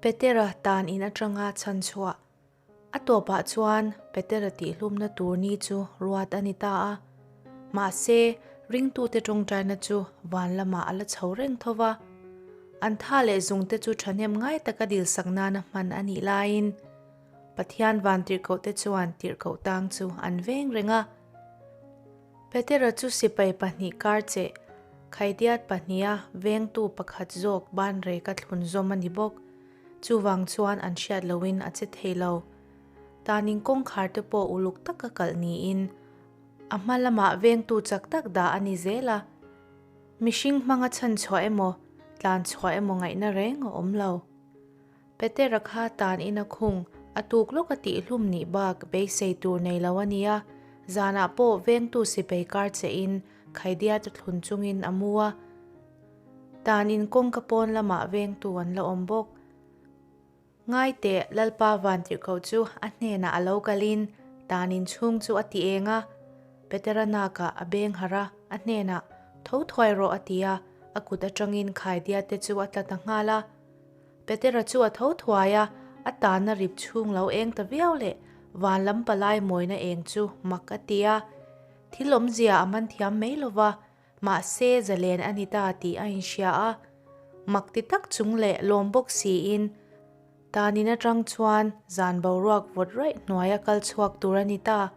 Petera tan in atanga chhanchhuah a tawpah chuan Petera tihhlumna tur ni chu ruat a ni ta a. Mahse, ringtute tawngtaina chu van lamah a la chho reng tho va. An tha leh zungte chu thahnem ngai taka dilsak nana hman a nih laiin Pathian van tirhkohte chuan tirhkoh tang chu an veng reng a. Petera chu sipai pahnih kar cheh, khaidiat pahniha vengtu pakhat zawk banreka thlun zawm a ni bawk. Chuvang chuan an hriat loin a che thei lo. Tanin kawngkhar te pawh uluk taka kalh niin a hma lamah vengtu chak tak dah a ni zel a. Mihring hmanga chhanchhuah emaw, tlanchhuah emaw ngaihna reng a awm lo. Petera kha tan in a khung, a tuk lawk a tihhlum nih bak beisei tur nei lo a nia. Zanah pawh vengtu sipai kar che in Khaidiat a thlun chungin a mu a. Tan in kawngka pawn lamah vengtu an la awm bawk. Ngai teh, Lalpa Vantirhkoh chu a hnenah a lo kalin tan in chhung chu a ti eng a. Petera nakah a beng harh a, a hnenah, Tho thuai rawh a ti a, a kut atangin Khaidiat te chu a tla ta nghal a. Petera chu a tho thuai a, a tahna rip chhung lo eng ta viau leh van lam palai mawina eng chu mak a ti a. Thil awmzia a man thiam mai lo va, mahse zalen a ni ta tih a inhria a. Mak ti tak chung leh lawm bawk siin tanin atang chuan zan boruak vawt raih hnuaia kal chhuak tur a ni ta.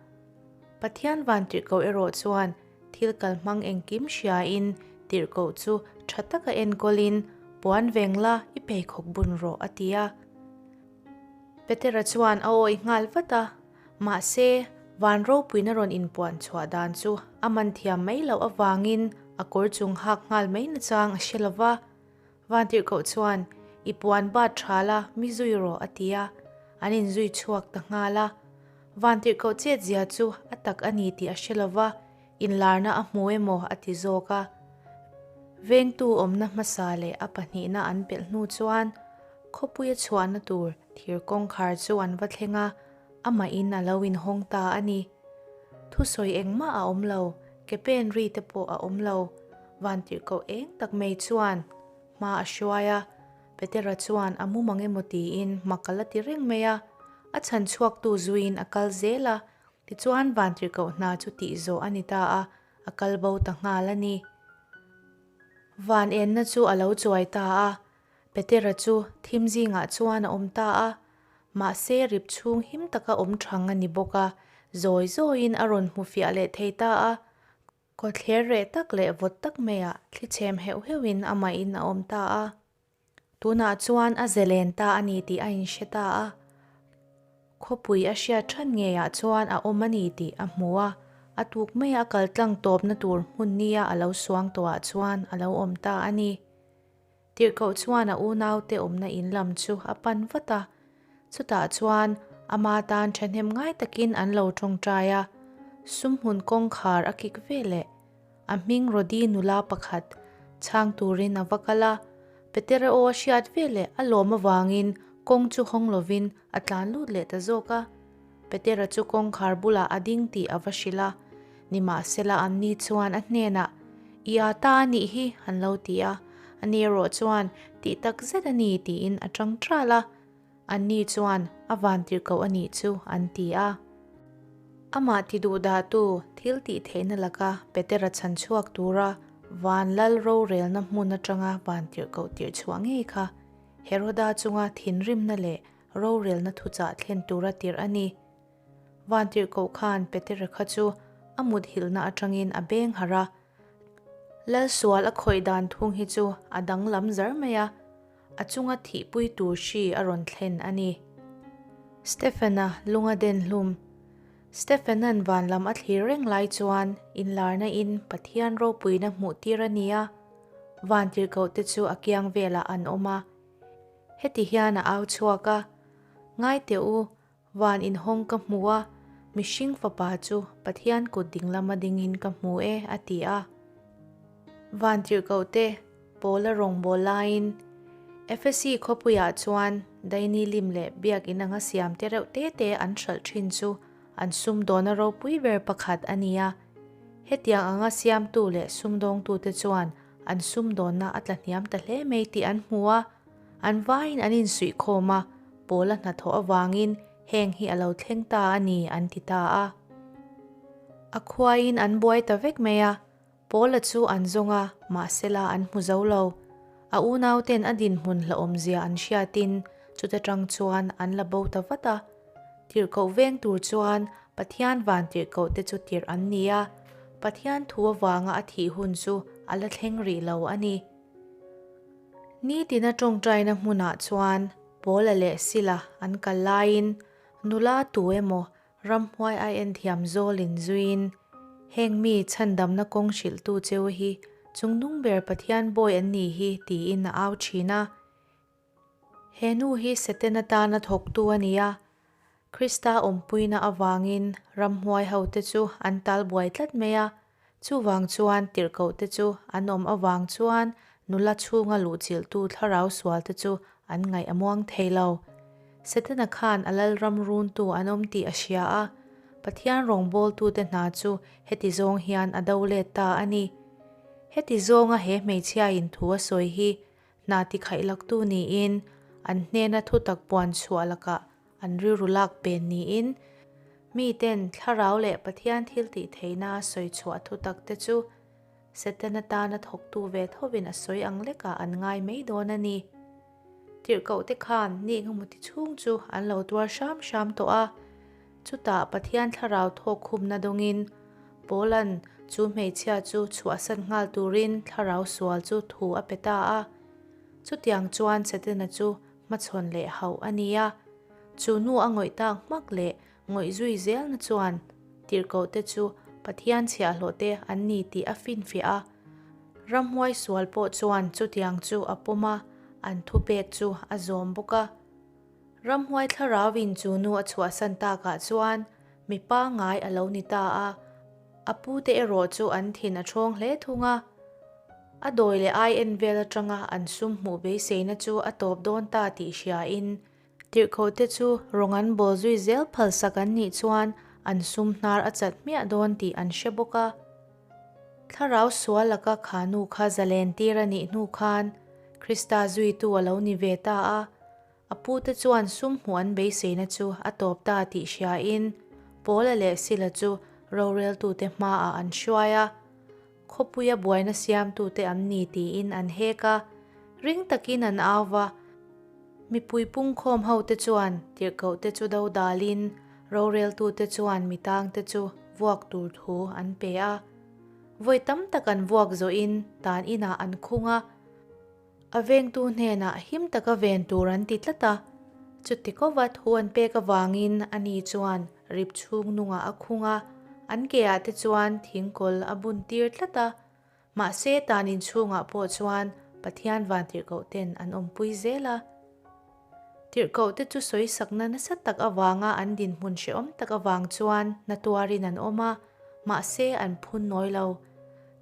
Pathian van tirhkoh erawh chuan Thil kal hmang engkim hriain tirhkoh chu tha taka enkawlin puan veng la i pheikhawk bun rawh a ti a. Petera chuan a awih nghal vat a, mahse van ropuina rawn inpuan chhuah dan chu a man thiam mai loh avangin a kawr chung hak nghal mai nachang a hre lo va. Vantirhkoh chuan, I puan bat tha la, mi zui rawh, a ti a. An inzui chhuak ta nghal a. Vantirhkoh chetzia chu a tak a ni tih a hre lo va, inlarna a hmu emaw a ti zawk a. Vengtu awmna hmasa leh a pahnihna an pelh hnu chuan khawpuia chhuahna tur thir kawngkhar chu an va thleng a, amahin a lo inhawng ta a ni. Thusawi engmah a awm lo, ke pen ri te pawh a awm lo. Vantirhkoh eng tak mai chuan hma a hruai a, Petera chuan a mumang emaw tiin hma ka la ti reng mai a, a chhan chhuaktu zuiin a kal zel a, tichuan vantirhkoh hna chu tih zawh a ni ta a, a kal bo ta nghal a ni. Van enna chu a lo chuai ta a, Petera chu thim zingah chuan a awm ta a, mahse rip chhung him taka awm thang a ni bawk a, zawi zawiin a rawn hmu fiah leh thei ta a, Kawthler reh tak leh vawt tak maiah thli chhem heuh heuhin amahin a awm ta a. Tunah chuan a zelen ta a ni tih a inhre ta a. Khawpui a hriat than ngeiah chuan a awm a ni tih a hmu a, a tuk maia a kal tlang tawpna tur hmun nia a lo suang tawhah chuan a lo awm ta a ni. Tirhkoh chuan a unaute awmna in lam chu a pan vat a, chutah chuan ama tan thahnem ngai takin an lo tawngtai a, sumhmun kawngkhar a kik ve leh. A hming Rodi nula pakhat chhang turin a va kal a, Petera aw a hriat ve leh a lawm avangin kawng chu hawng lovin a tlan lut leh ta zawk a. Petera chu kawngkhar bulah a ding tih a va hrilh a, nimahsela anni chuan a hnenah, I â ta a nih hi, an lo ti a. Ani erawh chuan, Tih tak zet a ni, tiin a ṭang ṭal a. Anni chuan, A vantirhkoh a nih chu, an ti a. Amah ti duhdahtu thil tih theihna laka Petera chhan chhuak tura van lal rorelna hmun aṭanga vantirhkoh tirh chhuah ngei kha Heroda chunga thinrimna leh rorelna thuchah thlen tura tirh a ni. Vantirhkoh khan Petera kha chu a muthilhna atangin a beng harh a. Lalsual a khawih dan thung hi chu a danglam zar mai a, a chunga thihpui tur hri a rawn thlen a ni. Stephen-a lunga den hlum. Stephen-a'n van lam a thlir reng lai chuan inlarna in Pathian ropuina hmuh tir a ni a, vantirhkohte chu a kiang velah an awm a. Heti hian a au chhuak a, Ngai teh u, van inhawng ka hmu a, mihring fapa chu Pathian kut dinglama dingin ka hmu e, a ti a. Van tirhkohte Paula rawngbâwl laiin Efesi khawpuiah chuan Daini lim leh biakinn anga siam te reuh te te an hralh ṭhin chu an sumdawna ropui ber pakhat a ni a. Hetiang anga siamtu leh sumdawngtute chuan an sumdawnna a tlahniam ta hle mai tih an hmu a. An vaiin an insuihkhawm a, Paula hnathawh avangin heng hi a lo thleng ta a ni an ti ta a. A khuaiin an buai ta vek mai a, Paula chu an zawng a, mahsela an hmu zo lo. A unauten a dinhmun hlauhawmzia an hriatin chuta tang chuan an la bo ta vat a. Tirhkoh veng tur chuan Pathian van tirhkohte chu tirh an ni a, Pathian thu avanga a thih hun chu a la thleng rih lo a ni. Nitina tawngtaina hmunah chuan Paula leh Sila an kal laiin nula tu emaw Ramhuai ai en thiam zawlin zuiin, Heng mi chhandamna kawng hrilhtu cheu hi chungnung ber Pathian bawi an nih hi tiin a au thin a. He nu hi Setana tana thawktu a ni a, Krista awmpuina avangin ramhuai hote chu an tal buai tlat mai a, chuvang chuan tirhkohte chu an awm avang chuan nula chhunga luhchilhtu thlarau sualte chu an ngaih a muang thei lo. Setana khan a lalram runtu an awm tih a hria a, Pathian rawngbawltute hna chu heti zawng hian a do let ta a ni. Heti zawnga he hmeichhiain thu a sawi hi Hna tikhaih-laktu niin, an hnena thutak puan chhuah lakah an rilru lak pen niin, miten thlarau leh Pathian thil tih theihna a sawi chhuah thutak te chu Setana tana thawktu ve thovin a sawi ang lekah an ngai mai dawn a ni. Tirhkohte khan ni engemaw chhung chu an lo tuar hram hram tawh a, chutah Pathian thlarau thawk khumna dawngin Paula'n chu hmeichhia chu chhuahsan nghal turin thlarau sual chu thu a pe ta a. Chutiang chuan Setana chu hmachhawn leh hauh a ni a. Chu nu a ngawih tak hmak leh ngawih zui zelna chuan tirhkohte chu Pathian chhiahhlawhte an ni tih a finfiah a. Ramhuai sual pawh chuan chutiang chu a pawm a, an thupek chu a zawm bawk a. Ramhuai thlarauin chu nu a chhuahsan takah chuan mi pangngai a lo ni ta a, a pute erawh chu an thin a ṭhawng hle thung a. A dawi leh ai en vel aṭanga an sum hmuh beiseina chu a tawp dawn ta tih hriain, tirhkohte chu rawng an bawl zui zel phalsak an nih chuan an sum hnar a chat hmiah dawn tih an hre bawk a. Thlarau sual laka kha nu kha zalen tir a nih hnu khan Krista zuitu a lo ni ve ta a. A pute chuan sum hmuh an beiseina chu a tawp ta tih hriain Paula leh Sila chu roreltute hmaah an hruai a, khawpuia buaina siamtute an ni tiin an hek a, ring takin an au va. Mipui pungkhawm hote chuan tirhkohte chu dodalin roreltute chuan mitangte chu vuak tur thu an pe a. Vawi tam tak an vuak zawhin tan inah an khung a. A vengtu hnenah him taka ven tur an ti tlat a, chuti kova thu an pek avangin ani chuan rip chhung nungah a khung a, an keah te chuan thingkawl a bun tir tlat a. Mahse tan inchhungah pawh chuan Pathian vantirhkoh ten an awmpui zel a. Tirhkoh te chu sawisakna nasa tak avanga an dinhmun hrehawm tak avang chuan na tuarin an awm a, mahse an phun nawi lo.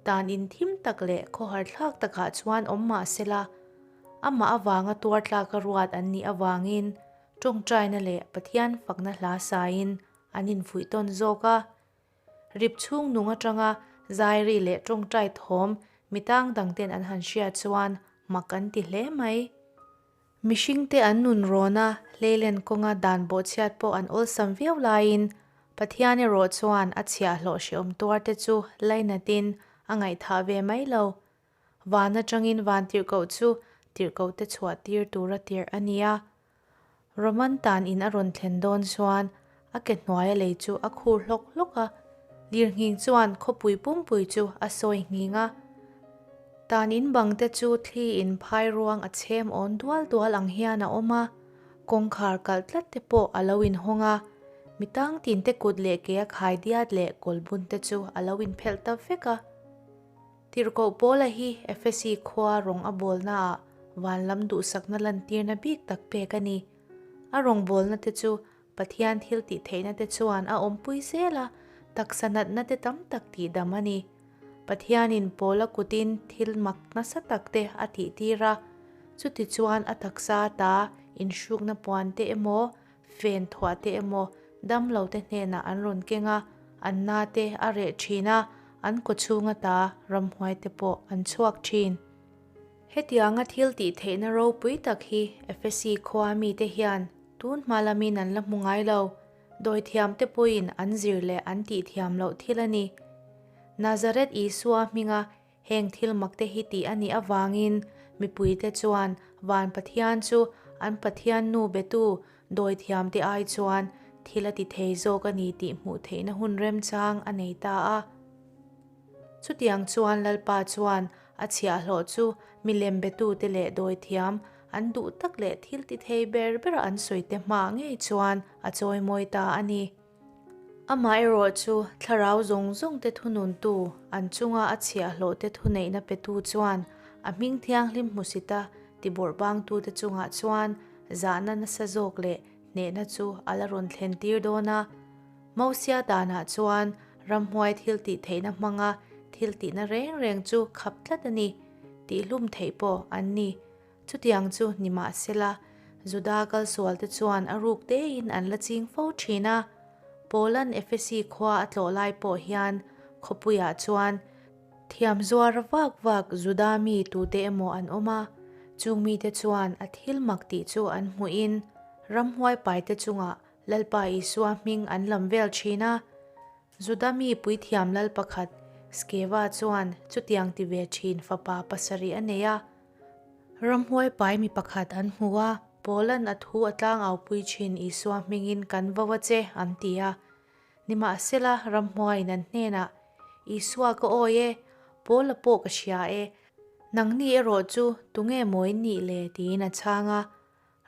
Dan inthim tak leh khawhar thlak takah chuan awm mah sela, amah avanga tuar tlaka ruat an nih avangin tawngtaina leh Pathian fakna hla sain an infuih tawn zawk a. Rip chhung nung atanga zairi leh tawngtai thawm mi tang dangten an han hriat chuan mak an ti hle mai. Mihringte an nun rawn a, hleilen kawnga dan bawhchhiat pawh an awlsam viau laiin Pathian erawh chuan a chhiahhlawh hrehawm tuarte chu lainatin a ngaihthah ve mai lo. Van atangin van tirhkoh chu tirhkohte chhuah tir tura tirh a ni a. Roman tan in a rawn thlen dawn chuan a ke hnuaia lei chu a khur hlawk hlawk a, lirnghing chuan khawpui pumpui chu a sawi nghing a. Tan in bang te chu thli in phai ruang a chhem awn dual dual ang hian a awm a, kawngkhar kalh tlat te pawh a lo inhawng a, mi tang tin te kut leh ke a khai diat leh kawlbun te chu a lo inphelh ta vek a. Tirhkoh Paula hi Efesi khua rawng a bawlnaah van lam duhsakna lantirna bik tak pek a ni. A rawngbawlna te chu Pathian thil tih theihna te chuan a awmpui zel a, taksa natna te tam tak tihdam a ni. Pathianin Paula kutin thil mak nasa tak te a tihtir a, chutichuan a taksa ata inhrukna puan te emaw, fen thuah te emaw damlo te hnenah an rawn keng a, an na te a reh thin a, an kawchhung ata ramhuai te pawh an chhuak thin. Hetianga thil tih theihna ropui tak hi Efesi khua mite hian tun hma lamin an la hmu ngai lo. Dawithiamte pawhin an zir leh an tih thiam loh thil a ni. Nazareth Isua hminga heng thil makte hi tih a nih avangin mipuite chuan Van Pathian chu an Pathian nu betu dawithiamte ai chuan thil a ti thei zawk a ni tih hmuh theihna hun remchang a nei ta a. Chutiang chuan Lalpa chuan a chhiahhlawh chu milem betute leh dawithiam an duh tak leh thil ti thei ber bera an sawite hma ngei chuan a chawimawi ta a ni. Amaherawh chu thlarau zawng zawngte thununtu, an chunga a chhiahhlawhte thuneihna petu chuan a hming thianghlim hmusita tibawrhbangtute chungah chuan zahna nasa zawk leh hnehna chu a la rawn thlentir dawn a. Mosia danah chuan ramhuai thil tih theihna hmanga thil tihna reng reng chu khap tlat a ni tihhlum theih pawh an ni. Chutiang chu nimahsela, Juda kalsualte chuan a ruk tein an la ching fo thin a. Paula'n Efesi khua a tlawh lai pawh hian khawpuiah chuan thiam zuar vak vak Juda mi tute emaw an awm a, chung mite chuan a thil mak tih chu an hmuhin ramhuai paite chungah Lalpa Isua hming an lam vel thin a. Juda mi puithiam lal pakhat Skeva chuan chutiang ti ve thin fapa pasarih a nei a. Ramhuai pai mi pakhat an hmu a, Paula'n a thu a tlangaupui thin Isua hmingin kan vo a che, an ti a. Nimahsela, ramhuaiin an hnenah, Isua ka awi e, Paula pawh ka hria e, nangni erawh chu tunge maw in nih le? tiin a chhang a.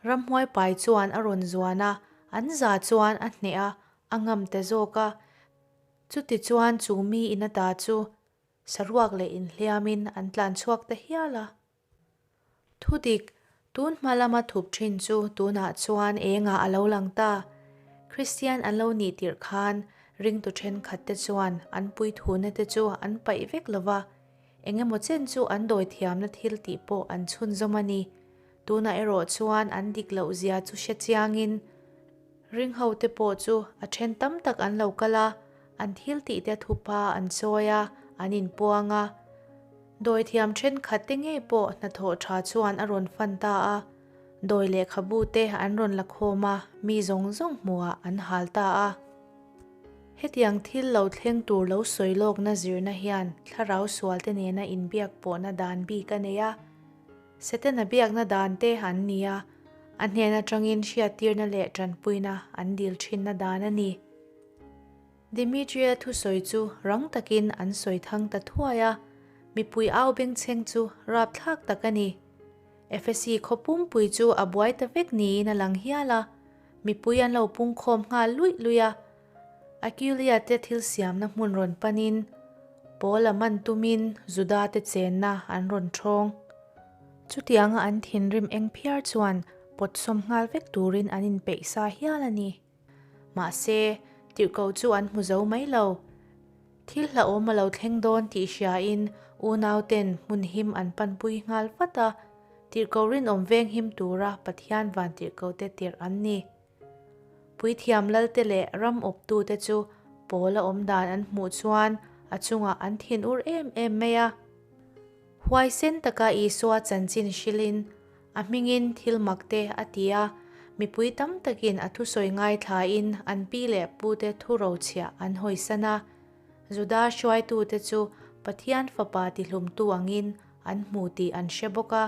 Ramhuai pai chuan a rawn zuan a, an za chuan a hneh a, a ngam ta zawk a. Chutichuan chu mi in ata chu saruak leh inhliamin an tlan chhuak ta hial a. Thudik, tun hma lama thup thin chu tunah chuan engah a lo lang ta. Kristian an lo nih tirh khan ringtu thenkhat te chuan an puithuna te chu an paih vek lo va, engemaw chen chu an dawithiamna thil tih pawh an chhunzawm a ni. Tunah erawh chuan an dik loh zia chu hre chiangin ringho te pawh chu a then tam tak an lo kal a, an thil tih te thupa an chawi a, an inpuang a. Dawithiam thenkhat te ngei pawh hnathawh tha chuan a rawn fan ta a, dawi lehkhabu te an rawn la khawm a, mi zawng zawng hmuhah an hal ta a. Hetiang thil lo thleng tur lo sawi lawkna zirna hian thlarau sual te nena inbiak pawhna dan bik a nei a. Setana biakna dan te an ni a, a hnen atangin hriattirna leh tanpuina an dil thinna dan a ni. Dimitria thusawi chu rang takin an sawi thang ta thuai a, mipui au bengchheng chu rapthlak tak a ni. Efesi khaw pumpui chu a buai ta vek niin a lang hial a, mipui an lo pungkhawm nghal luih luih a. Aquilia te thil siamna hmun rawn panin Paula man tumin Juda te chenna an rawn thawng. Chutianga an thinrim eng phiar chuan pawtsawm nghal vek turin an inpeih sa hial a ni. Mahse, tirhkoh chu an hmu zo mai lo. Thil hlauhawm a lo thleng dawn tih hriain unauten hmun him an panpui nghal vat a, tirhkoh rinawm venghim tura Pathian van tirhkohte tirh an ni. Puithiam lalte leh ram awptute chu Paula awm dan an hmuh chuan a chungah an thinur em em mai a. Huaisen taka Isua chanchin hrilhin a hmingin thil makte a ti a, mipui tam takin a thusawi ngaithlain an pi leh pute thu rochhiah an hawisan a. Juda hruaitute chu Pathian Fapa tihlumtu angin an hmu tih an hre bawk a.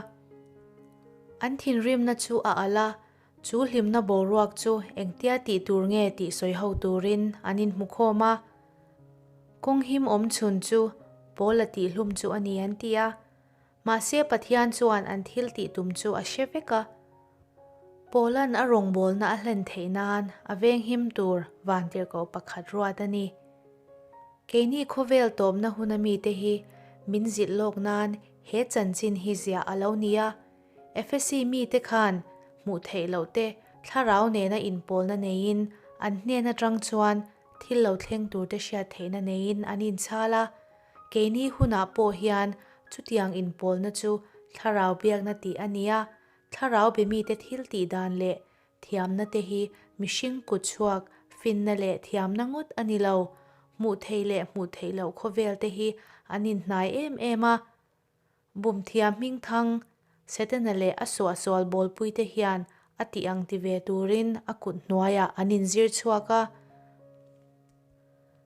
An thinrimna chu a alh a, Chu hlimna boruak chu engtia tih tur nge tih sawi ho turin an inhmu khawm a. Kawng him awm chhun chu Paula tihhlum chu a ni an ti a. Mahse Pathian chuan an thil tih tum chu a hre vek a. Paula'n a rawngbawlna a hlen theih nan a venghim tur vantirhkoh pakhat ruat a ni. Keini khawvel tawpna huna mite hi min zilh lawk nan he chanchin hi ziah a lo ni a. Efesi mite khan hmuh theih loh te thlarau nena inpawlna neiin an hnen atang chuan thil lo thleng turte hriat theihna neiin an inchhal a. Keini hunah pawh hian chutiang inpawlna chu thlarau biakna tih a ni a, thlarau be mite thil tih dan leh thiamna te hi mihring kut chhuak finna leh thiamna ngawt a ni lo. Hmuh theih leh hmuh theih loh khawvel te hi an inhnai em em a. Bumthiam hmingthang Setana leh a suahsual bawlpuite hian a tih ang ti ve turin a kut hnuaiah an inzir chhuak a.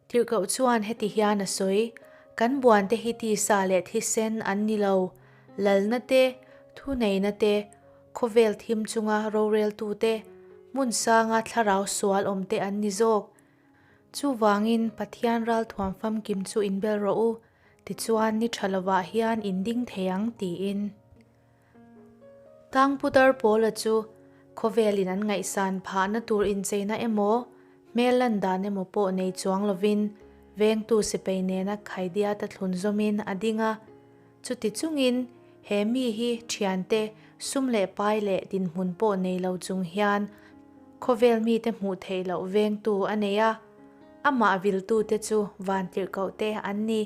Tirhkoh chuan heti hian a sawi, Kan buante hi tisa leh thisen an ni lo, lalna te, thuneina te, khawvel thim chunga roreltu te, hmun sanga thlarau sual awm te an ni zawk. Chuvangin Pathian ralthuam famkim chu inbel rawh u, Tichuan ni tha lovah hian in ding thei ang tiin. Tangputar Pawla chu khawvelin an ngaihsan phahna tur incheina emaw, hmel lan dan emaw pawh nei chuang lovin vengtu sipai nena khaidiata thlun zawmin a ding a. Chuti chungin he mi hi thiante sum leh pai leh dinhmun pawh nei lo chung hian khawvel mite hmuh theih loh vengtu a nei a. Amah viltute chu vantirhkohte an ni.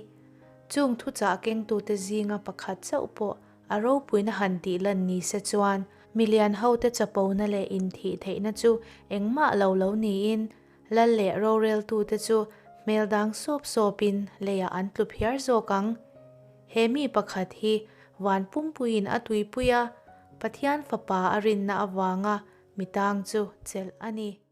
Chung thuchah kengtute zinga pakhat chauh pawh a ropuina han tih lan ni se chuan milian hote chapona leh inthih theihna chu engmah lo lo niin lal leh roreltute chu hmel dang sawp sawpin leiah an tlu phiar zawk ang. He mi pakhat hi van pumpuiin a tuipui a, Pathian Fapa a rinna avanga mitang chu chelh a ni.